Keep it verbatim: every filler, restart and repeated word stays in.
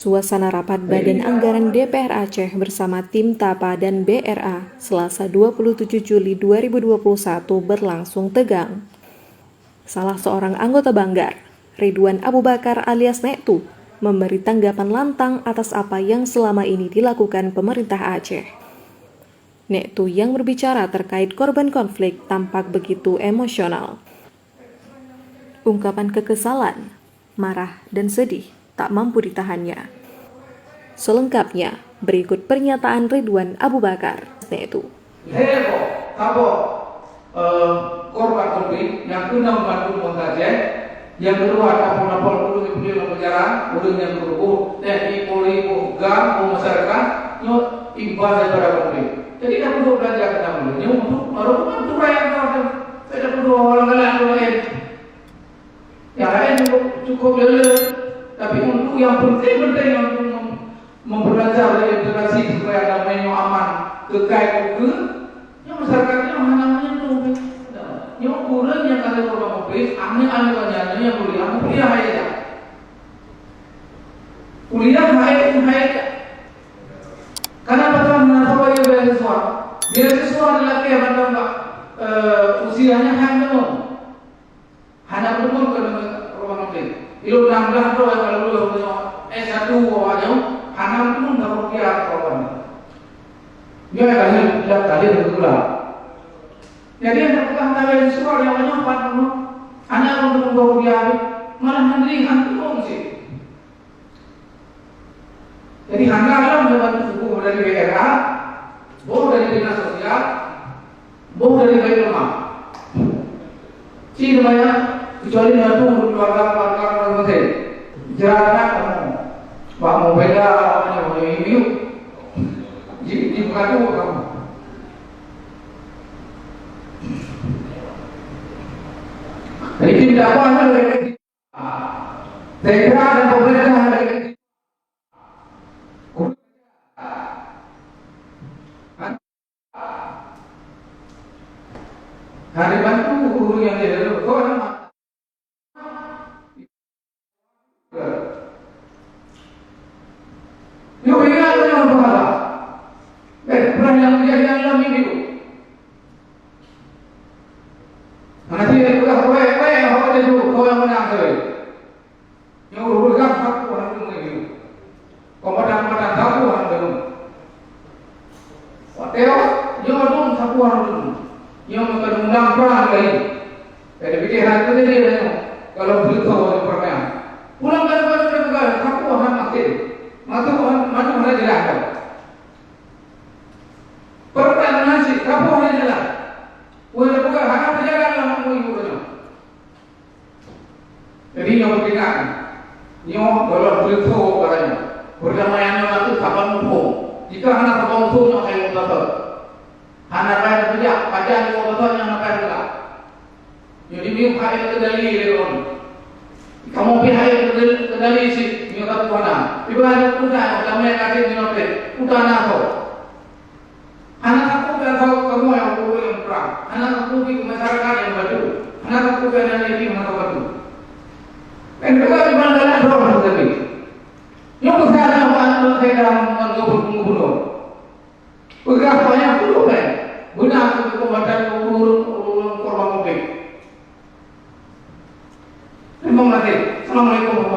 Suasana rapat Badan Anggaran D P R Aceh bersama tim TAPA dan B R A, Selasa dua puluh tujuh Juli dua ribu dua puluh satu berlangsung tegang. Salah seorang anggota Banggar, Ridwan Abu Bakar alias Nek Tu, memberi tanggapan lantang atas apa yang selama ini dilakukan pemerintah Aceh. Nek Tu yang berbicara terkait korban konflik tampak begitu emosional. Ungkapan kekesalan, marah, dan sedih tak mampu ditahannya. Selengkapnya, berikut pernyataan Ridwan Abu Bakar, Nek Tu. Lhèe boh, saboh, eh, korban konflik nyang keunong bantu Bangsa Aceh, nyang keudua, tapong-tapong ureueng nyang peujeuet lam penjara, ureueng nyang keureubeuen, T N I, Polri, boh GAM, boh masyarakat, nyoe imbas daripada konflik. Jadi, dak peuduek beulanja keu tanyoe, nyoe untuk meureubeuen turai nyang ka, dak peuduek orang galak ureueng laén. Nyang laén cukup, cukup le-le, tapi untuk nyang penting-penting, nyang untuk mem-, memperlancar reintegrasi supaya damai nyoe aman, keukai ukeue, nyoe masyarakat nyoe hana meunyoe. Nyoe ureueng nyang ka lheueh korban konflik, aneuk-aneuk nyan nyoe nyang kuliah, kuliah hai jak. Kuliah hai, hai jak. Karena pajan hana sawa beasiswa. Beasiswa lelaki yang datang, eh, usianya hana. Hana peuteumé keu rumoh maté. Ilôn nam blah droe nyang ka lulus meunyoe S satu awak nyoe, hana peuteumé saboh rupiah keu awak nyoe. Nyoe ka lheueh, ka lheueh geupeugah. Jadi, hana peugah hana lé surat nyang nyoe pat meunyoe hana peuteumé saboh rupiah, malah mandiri han peuteumé cit. Jadi, hana lom neubantu, boh dari B R A, boh dari dinas sosial, boh dari Baitul Mal. Cit teuma nyan, kecuali neubantu keluarga-keluarga ureueng maté. Jarang kamoe bak mubela, apa namanya, miyueb. Ji, jibantu kamoe. Jadi, tidak apa-apa. Saya kira ada pemerintah yang harus bantu guru yang dia lalu. Kau nama? Yuk, ingat punya pahala. Eh, pernah yang kejadian dalam minggu. Nanti dia pegang, weh, weh, awak dia tu, kau yang menang tu. Nyoe ureueng sapeue hana deungoe nyoe. Komandan-komandan sapeue hana deungoe. Watèe nyoe dum sapeue hana deungoe. Nyoe meukeunong prang lagèe nyoe. Jadi, pikir hana teujadi lagèe nyoe. Kalau beutôi nyoe peureunah. Pulang kali-kali teupeugah, sapeue hana maté. Mata hana, mata hana jeulaih dah. Peureunah nasib, sapeue hana jeulaih. Ulèe peugah hana teujalan lam umu ibu nyoe. Jadi, nyoe peutinggai. Nyoe gohlom peuleusoe barang nyoe. Peurdamaian nyoe na kheueh saban muphom. Jika hana saban muphom, nyoe hai muphom. Hana pai peujak, pajan nyoe beutôi nyang hana pai peugah. Nyoe di miyueb hai keudali lé droe. Kamoe pih hai keudali, keudali cit, nyoe ka tuha na. Ibarat kuda, damai ka cit nyoe pih. Kuda na soe? Hana takot keu kamoe nyang ureueng nyang prang, hana takot keu masyarakat nyang bantu, hana takot keu aneuk yatim hana takot. Nyang keudua, di mana dalam droe teubiet. Nyoe peugah lam, lam, lam, lam gubernur. Peugah banyak puluh laén. Beuna keu komandan ureueng, ureueng korban konflik. Terima kasih. Assalamualaikum.